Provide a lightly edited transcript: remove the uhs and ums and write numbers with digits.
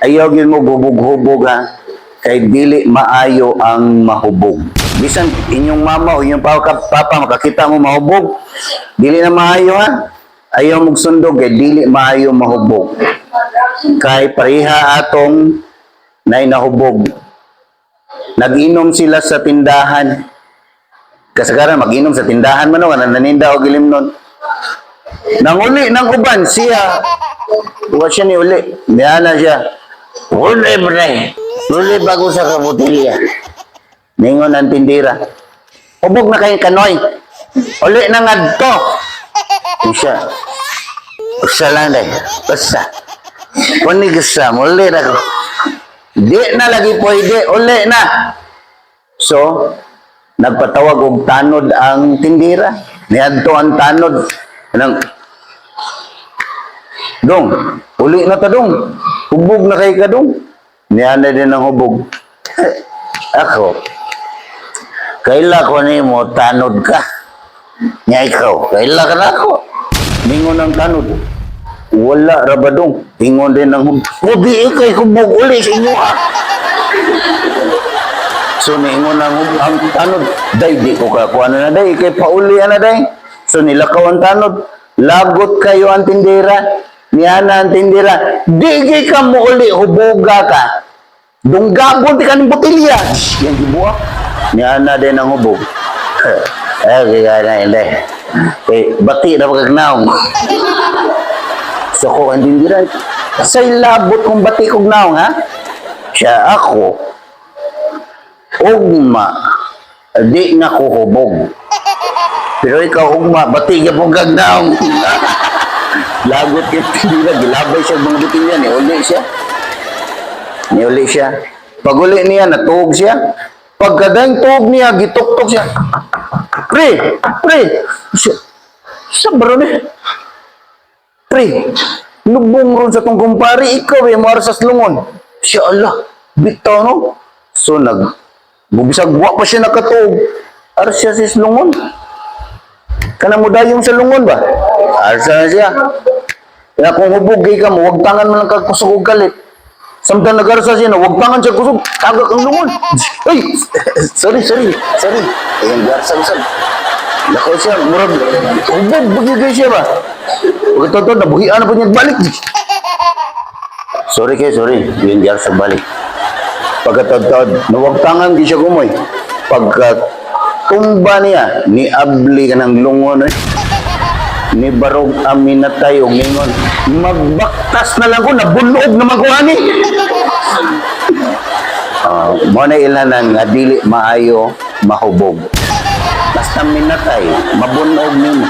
Ayaw gyud mo hubog-hubog ha. Kay dili maayo ang mahubog. Bisan inyong mama o inyong papa makakita mo mahubog, dili na maayo ha. Ayaw mong sundog kay dili maayo mahubog. Kay pareha atong nay nahubog. Nag-inom sila sa tindahan. Kasagaran mag-inom sa tindahan man no, kanang naninda og ilimnon. Nanguli ng uban siya. Wa siya ni uli. Niya na siya. "Uli, pre. Uli bago sa kabutilya." Ningon ang tindira, "Hubog na kayong kanoy. Uli na ngadto." Siya, "Usa lang day. Usa. Kuni gusto mo, uli na ko." "Di na lagi pwede, uli na." So, nagpatawag og tanod ang tindira. Niadto ang tanod. Anang, "Dong, uli na ta, dong. Hubog na kay ka, dong." Niya na din ang hubog. "Ako, kaila ko nimo, tanod ka. Nya ikaw, kaila ka na ako." Ningon ang tanod, "Wala ra ba, dong?" Ingon din ang hubog, "Di ikay hubog, uli sa inyo ha." So niingon ang tanod, "Day, di ko ka kuha na day, ikay pauli na day." So nilakaw ang tanod, lagot kayo ang tindera, niyana ang tindera, "Di gay ka mo uli, huboga ka. Dunggabon ti kaning botelya." Yan gibuak. Niyana din ang hubog. "Ay, kaya na hindi. Eh, bati na pagkagnaong." So ko ang tindera, "Say labot kung bati kog naong, ha?" Siya, "Ako, ugma, di na ko hubog. Pero ikaw ugma, bati ka pong gagnaong." Lagot kay tindera, gilabay siya mga botelya, niuli siya. Niuli siya. Pag uli niya, natuog siya. Pagkadaing tuog niya, gituktok siya. "Pre! Pre!" Siya, sa baro ni? "Pre, lubong ron sa tong kumpare, ikaw eh, mo sa lungon." Siya, "Allah, bitaw no?" So, bisag wa pa siya nakatuog. Arsa siya sa lungon. Kana mo dayong sa lungon ba? Arsa na siya. Kaya kung hubog gay ka mo, wag tangan mo lang kagkusog og galit. Samtang nagarsa siya na, wag tangan siya kusog, tagak ang lungon. "Ay, sorry, sorry, sorry." Ayan, garsa usab. Lakaw siya, murag, hubog, bagay siya ba? Huwag ito, nabuhian na po niya balik. "Sorry kayo, sorry." Yung garsa balik. Pagkatod-tod, nawag tangan di siya gumoy. Pagka tumba niya, ni abli ka ng lungon eh. Ni barog ang minatay og ningon, "Magbaktas na lang ko, nabunog naman ko ani." Mo na ilanan nga dili maayo mahubog. Basta minatay, mabunog nimo.